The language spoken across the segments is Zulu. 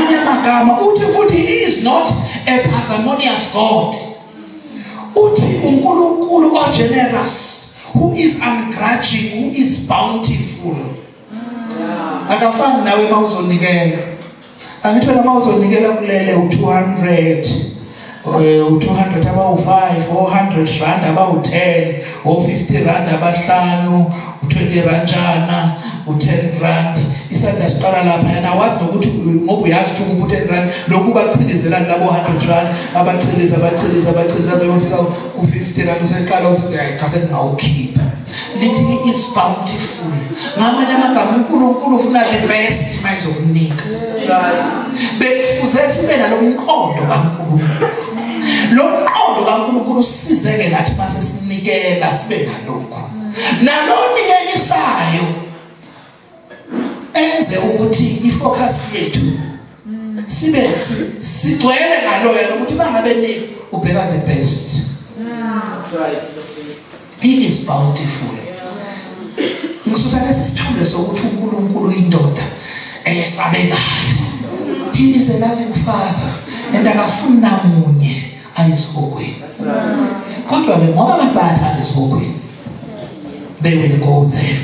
Ngamanye amagama uthi futhi he is not a parsimonious God. Uthi uNkulunkulu o generous, who is ungrudging, who is bountiful. Akafani nawe mawuzonikela. Angithi wena mawuzonikela kulele u200, u200 abawu5, 400 rand abawu10, o50 rand abahlanu, u20 randjana, u10 rand. Isandla siqala lapha yena awazi nokuthi, ngoba uyazi ukuthi ukuba u10 rand lokhu bachilizelani labo 100 rand, abachiliza, abachiliza, abachiliza aze yofika ku50 rand, useqala usethi hayi cha, sengingawukhipha. Lithi he is bountiful. Ngamanye amagama uNkulunkulu ufuna the best mayizokunika. Bekufuze sibe nalo mqondo kaNkulunkulu. Lo mqondo kaNkulunkulu usizeke nathi mase sinikela sibe nalokho. Nalo nikelisayo enze ukuthi ifocus yethu sibe sigcwele ngaloya ukuthi bangabe ni ubheka the best. That's right. He is bountiful. Ngisusa lesi sithombe sokuthi uNkulunkulu uyindoda eyesabekayo. He is a loving father and akafuni namunye aye esihogweni. Kodwa ke ngoba abantu bayathanda esihogweni, they will go there.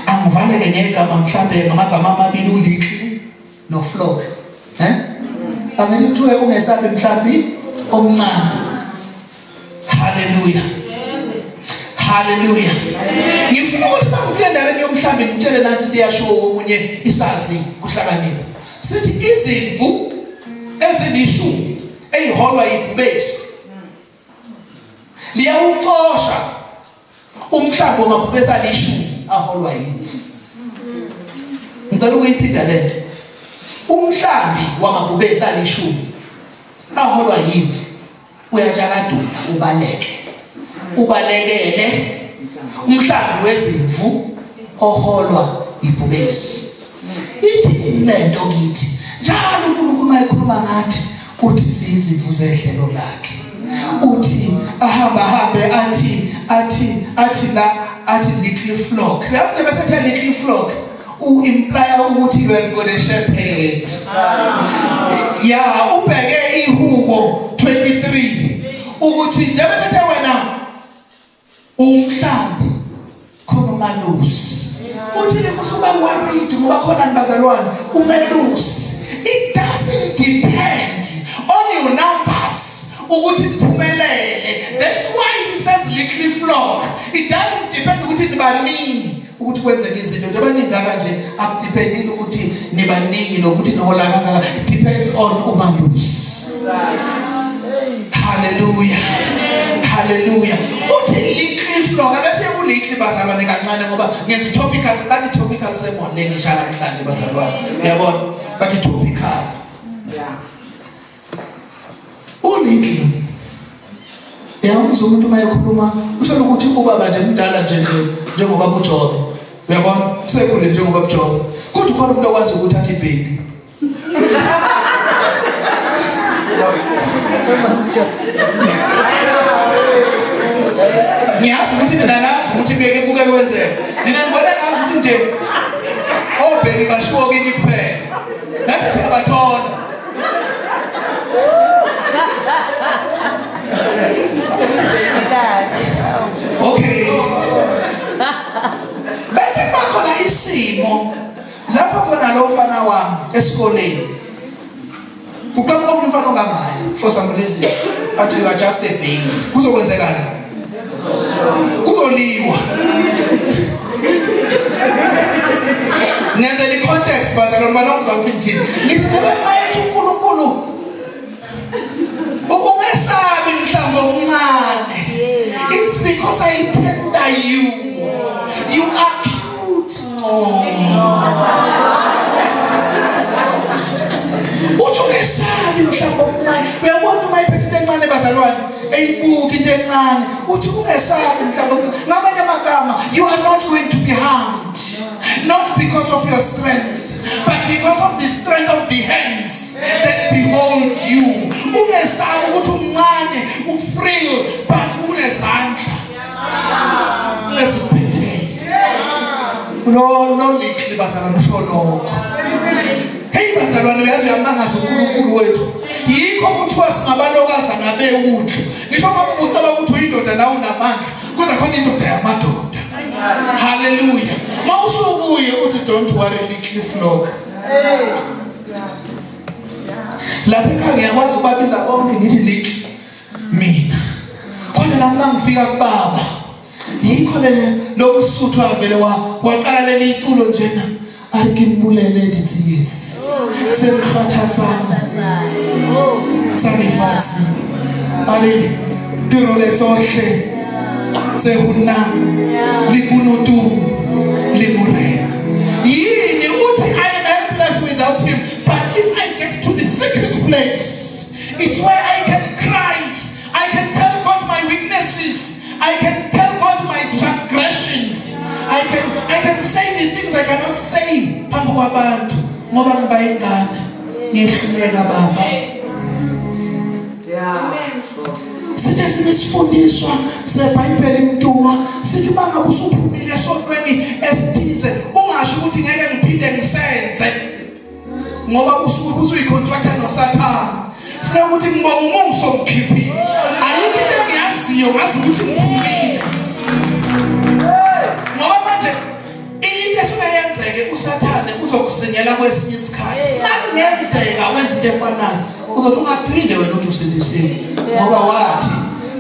Angivaleke ngegama, mhlambe ngamagama amabili, ulittle noflock. Eh? Angithi kuthiwe ungesabi mhlambi omncane. Hallelujah. Hallelujah. Ngifuna ukuthi mangifike endaweni yomhlambi ngitshele nansi into eyashiwo omunye isazi kuhlakanipha. Sithi izimvu ezilishumi eyiholwa yibhubesi liyawuxosha umhlambi wamabhubesi alishumi aholwa yimvu. Ngicela ukuyiphinda lento. Umhlambi wamabhubesi alishumi aholwa yimvu uyatshakadula ubaleke, ubalekele umhlambi wezimvu oholwa ibhubesi. Ithi lento kithi njalo uNkulunkulu mayekhuluma ngathi uthi siyizimvu zedlelo lakhe. Uthi ahamba hambe athi athi athi la athi little flock. Uyazi nje bese ethe little flock u-implya ukuthi you have got a shepherd. Ya, ubheke iHubo 23 ukuthi njengoba sethe wena umhlambi, khona umalusi. Uthi ke musuba worried ngoba khona nibazalwane umelusi. It doesn't depend on your numbers ukuthi niphumelele. That's why he says little flock. It doesn't depend ukuthi nibaningi ukuthi kwenzeke izinto. Nje abaningi kanje akudependile ukuthi nibaningi nokuthi nihola kangaka. It depends on umalusi. Hallelujah, hallelujah. Uthi little flock. Ake siye ku little, bazalwane, kancane ngoba ngenza topical. Bathi topical sermon le ngishala namhlanje, bazalwane, uyabona, bathi topical. Ulittle, uyamuzwa umuntu uma ekhuluma, uthola ukuthi ubaba nje mdala nje njengoba uJobe, uyabona, usekhule njengoba uJobe, kodwa ukhona umuntu okwazi ukuthi athi baby. Ngiyazi ukuthi mina nazi ukuthi kuke kuke kwenzeka. Nina ngibona ngazi ukuthi nje obheki bashiwo kimi kuphela, nathi singabathola. Okay, bese kuba khona isimo lapho khona lo mfana wami esikoleni uqhamuka omunye umfana ongangayo for some reason athi you are just a baby. Kuzokwenzekani? Kuzoliwa. Ngenzela i-context, bazalwane, balongizwa ukuthi ngithini. Ngithi njengoba mayethi uNkulunkulu ungesabi mhlawumbe omncane, it's because I tender you. You are cute. No, uthi ungesabi mhlawumbe omncane. Uyabona uma iphethe into encane, bazalwane, eyibuka into encane, uthi ungesabi mhlawumbe omncane. Ngamanye amagama, you are not going to be harmed, not because of your strength but because of the strength of the hands that behold you. Ungesabi ukuthi umncane, ufrail, but unezandla ezikuphetheyo. Lo little, bazalwane, usho lokho. Hey, bazalwane. Bazalwane, uyazi uyamangaza uNkulunkulu wethu. Yikho kuthiwa singabalokazana bewundlu. Ngisho ngabe ucabanga ukuthi uyindoda nawe unamandla, kodwa khona indoda yamadoda. Hallelujah. Mawusukuye uthi don't worry little flock. Lapha ekhaya ngiyakwazi ukubabiza bonke ngithi little mina. Kodwa nami mangifika kubaba yikho le lo msuthu avele waqala leli iculo njena a re ke mmolele ditsietsi tse nkgathatsang tsa lefatshe a re tirole tsohle tse ho nna le kunutung le morena yini uthi I am helpless without him, but if I get to the secret place, it's where I can cry. I can tell God my weaknesses. I can tell God my transgressions. I can say the things I cannot say phambi kwabantu ngoba ngiba ingane ngiyehluleka baba. Sithi sinesifundiswa seBhayibheli mntungwa sithi mangabe usuphumile esontweni esithize ungasho ukuthi ngeke ngiphinde ngisenze ngoba usuke usuyicontractor noSathane. Funa ukuthi ngibonga umuso ngikhiphile. Ayikho into engiyaziyo ngazi ukuthi ngiphumile. Ngoba manje into esuke yenzeke uSathane uzokusingela kwesinye isikhathi. Makungenzeka wenza into efanayo uzothi ungaphinde wena uthi usindisiwe ngoba wathi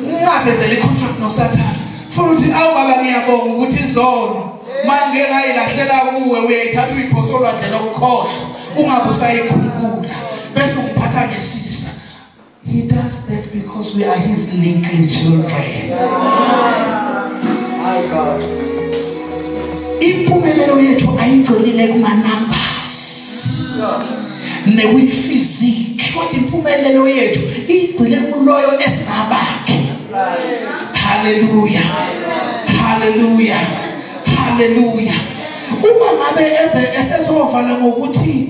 ungazenzela icontract noSathane. Funa ukuthi awu baba ngiyabonga ukuthi izono mangeke ngayilahlela kuwe uyayithatha uyiphosa olwandle lokukhohlwa ungabe usayikhumbula bese ungiphatha ngesisa. He does that because we are his little children. My God. Impumelelo yethu ayigcinile kuma numbers nekwi-physique, kodwa impumelelo yethu igcile kuloyo esingabakhe. Haleluya, haleluya, haleluya. Uma ngabe eze esezovala ngokuthi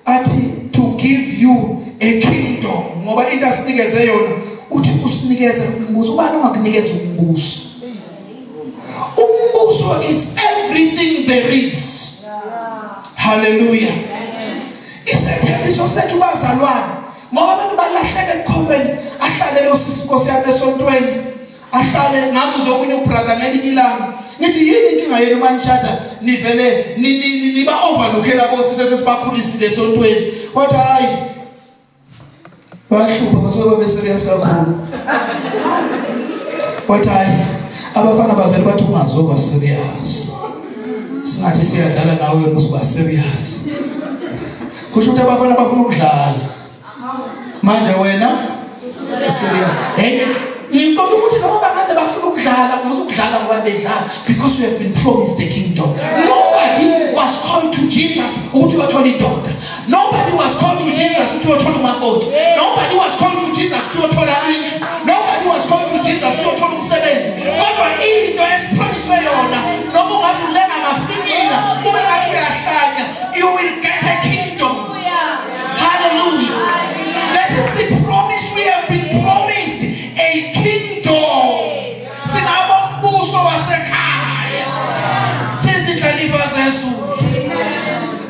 athi to give you a kingdom, ngoba into asinikeze yona uthi usinikeze umbuso. Ubani ongakunikeza umbuso? Umbuso, it's everything there is. Haleluya. Isethembiso sethu bazalwane, ngoba abantu balahleka ekukholweni, ahlale lo sisi inkosi yami esontweni ahlale. Ngabuza omunye ubrother ngelinye ilanga ngithi yini inkinga yenu manishada nivele niba overlookela bosisi esesibakhulisile esontweni? Wathi hayi, bayahlupha, basuke babe serious kakhulu. Wathi hayi, abafana bavele bathi ungazoba serious, singathi siyadlala nawe wena usuba serious. Kusho ukuthi abafana bafuna ukudlala manje wena serious. Hey, ngiqonda ukuthi noma bangaze bafuna ukudlala ukudlala ngoba bedlala, because you have been promised the kingdom. Nobody was called to Jesus ukuthi uyothola indoda. Nobody was called to Jesus ukuthi uyothola umakoti. Nobody was called to Jesus ukuthi uyothola indlu. Nobody was called to Jesus ukuthi uyothola umsebenzi. Kodwa into esipromiswe yona, noma ungaze ulenga amafinyila kube ngathi uyahlanya, you will get a kingdom. Hallelujah. That is the promise we have been promised, a kingdom. Singabombuso wasekhaya, sizindlalifa zezulu.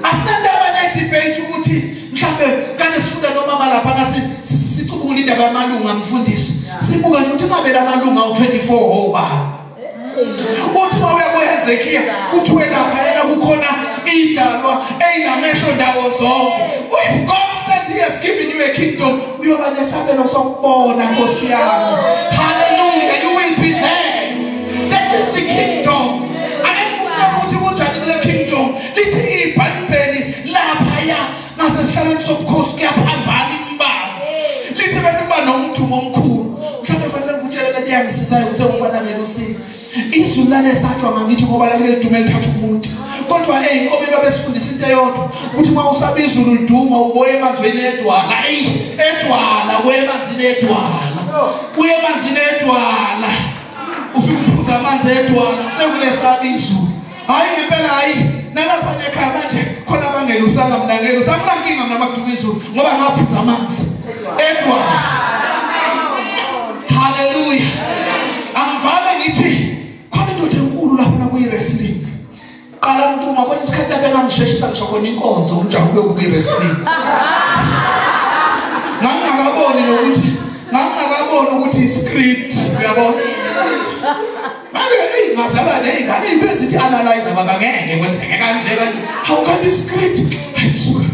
Asinandaba ne-debate ukuthi mhlambe kade sifunda nomama lapha nasi sicubungula indaba yamalunga mfundisi, sibuka nje ukuthi ngabe lamalunga awu-24 hoba uthi uma uya kuHezekiya kuthiwe lapha yena kukhona idalwa eyinamehlo ndawo zonke. If God says he has given you a kingdom, uyoba nesabelo sokubona nkosi yami. Hallelujah. You will be there. That is the kingdom. Ake ngikutshele ukuthi kunjani kule kingdom. Lithi iBhayibheli laphaya ngasesihlalweni sobukhosi kuyaphambana imibala. Lithi bese kuba nomdumo omkhulu. Mhlawumbe fanele ngikutshele lento eyangisizayo kusengufana ngelusini. Izulu lalesatshwa ngangithi ngoba lalike lidume lithatha umuntu, kodwa ey'nkomeni babesifundisa into eyodwa ukuthi uma usaba izulu liduma uboya emanzini edwala. Eyi, edwala, uboya emanzini edwala, uye emanzini edwala, ufike uphuza amanzi edwala sekulesaba izulu. Hayi ngempela, hayi nalapha ekhaya manje khona abangelusanga. Mina ngelusa, anginankinga mina makuduma izulu ngoba ngaphuza amanzi edwala. Haleluya. Angivale ngithi khona indoda enkulu lapha nakuyi-wrestling. Bala Mntungwa kwesinye isikhathi lapho engangisheshisa ngisho khona inkonzo umjaho uyobuka i-wrestling. Ngangingakaboni nokuthi ngangingakaboni ukuthi i-script uyabona. Manje eyi ngazalwa ney'ngane ey'be zithi analyze baba ngeke kwenzeke kanje kanje. Hawu kanti i-script hayi suka.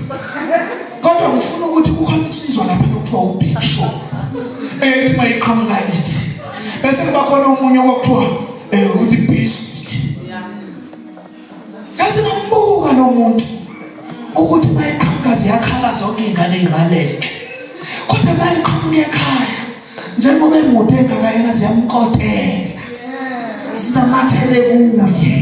Kodwa ngifuna ukuthi kukhona insizwa lapha okuthiwa uBig Show. Ethi mayiqhamuka ithi. Bese kuba khona omunye okuthiwa ukuthi Beast. Yazi ngambuka lo muntu ukuthi mayiqhamuka ziyakhala zonke iy'ngane ey'baleke. Kodwa mayiqhamuka ekhaya njengoba emude engaka yena ziyamkotela. Sinamathele kuye.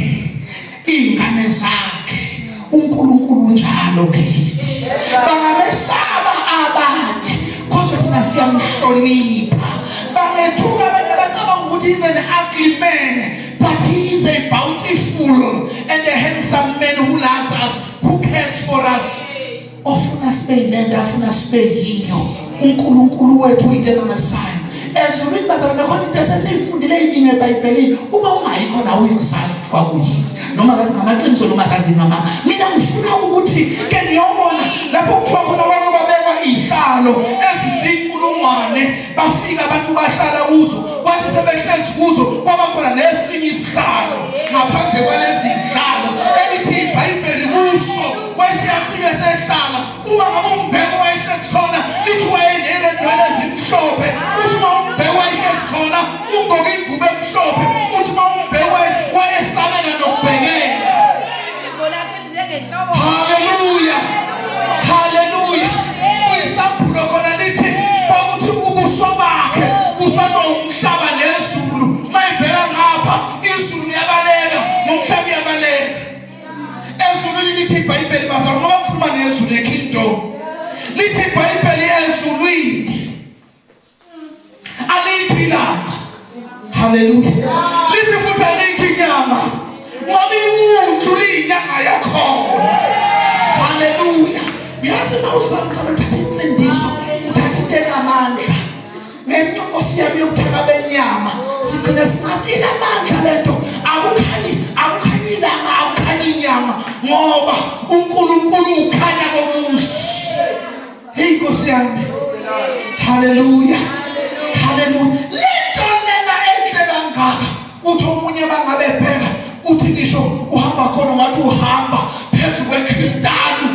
Iy'ngane zakhe uNkulunkulu unjalo kithi. Bangamesaba abanye kodwa thina siyamhlonipha. Bangethuka abanye bacabanga ukuthi he's an ugly man. But he is a bountiful and a handsome man who loves us, who cares for us. Ofuna sibe yilento afuna sibe yiyo. uNkulunkulu wethu uyinto emangalisayo. Ezulwini bazalwane khona into esesiyifundile eyiningi eBhayibhelini. Uma ungayikho nawe uyikusazi ukuthi kwakuyini. Noma zazi ngamaqiniso noma zazi mama. Mina ngifuna ukuthi ke ngiyobona lapho kuthiwa khona kwake kwabekwa izihlalo ezizinkulungwane bafika abantu bahlala kuzo kwathi sebehlezi kuzo kwaba khona nesinye isihlalo ngaphandle kwalezi zihlalo elithi iBhayibheli kuso wayeseyafika sehlala uma ngabe umbheko wayehlezi khona lithi wayenenwele ezimhlophe uthi uma umbheko wayehlezi khona ugqoke ingubo emhlophe uthi uma umbheko wayesabeka nokubhekela. Haleluya, haleluya. Kuyisambulo khona lithi kwakuthi ubuso bakhe busatshwa umhlaba nezulu. Mayibheka ngapha izulu liyabaleka nomhlaba uyabaleka. Ezulwini lithi iBhayibheli bazalwa ngoba kukhuluma ngezulu ekingdom. Lithi iBhayibheli ezulwini alikho ilanga. Haleluya. Lithi futhi alikho inyama ngoba iwundlu liyinyanga yakhona. Haleluya. Uyazi uma uzamcela uthatha insindiso, uthatha into enamandla. Ngenxa Nkosi yami yokuthaka benyama sigcine singazi inamandla lento akukhanyi akukhanyi ilanga akukhanyi inyama ngoba uNkulunkulu ukhanya komusi. Hey Nkosi yami. Haleluya. Haleluya. Lento lena enhle kangaka uthi omunye bangabe bheka uthi ngisho uhamba khona ngathi uhamba phezu kwekristalu.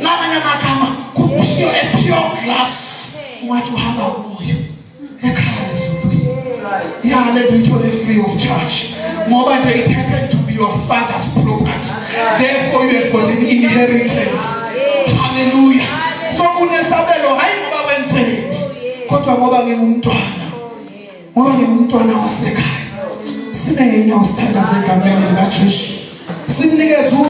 Ngamanye amagama ku-pure a pure glass. Ungathi uhamba kuyo ekhaya ezulwini. Yeah, le nto uyithole free of charge. Ngoba nje it happened to be your father's property. Therefore you have got an inheritance. Hallelujah. So unesabelo hayi ngoba wenzeni kodwa ngoba ngingumntwana. Ngoba ngingumntwana wasekhaya. Sime ngenyawo sithandaze egameni likaJesu. Simnikeze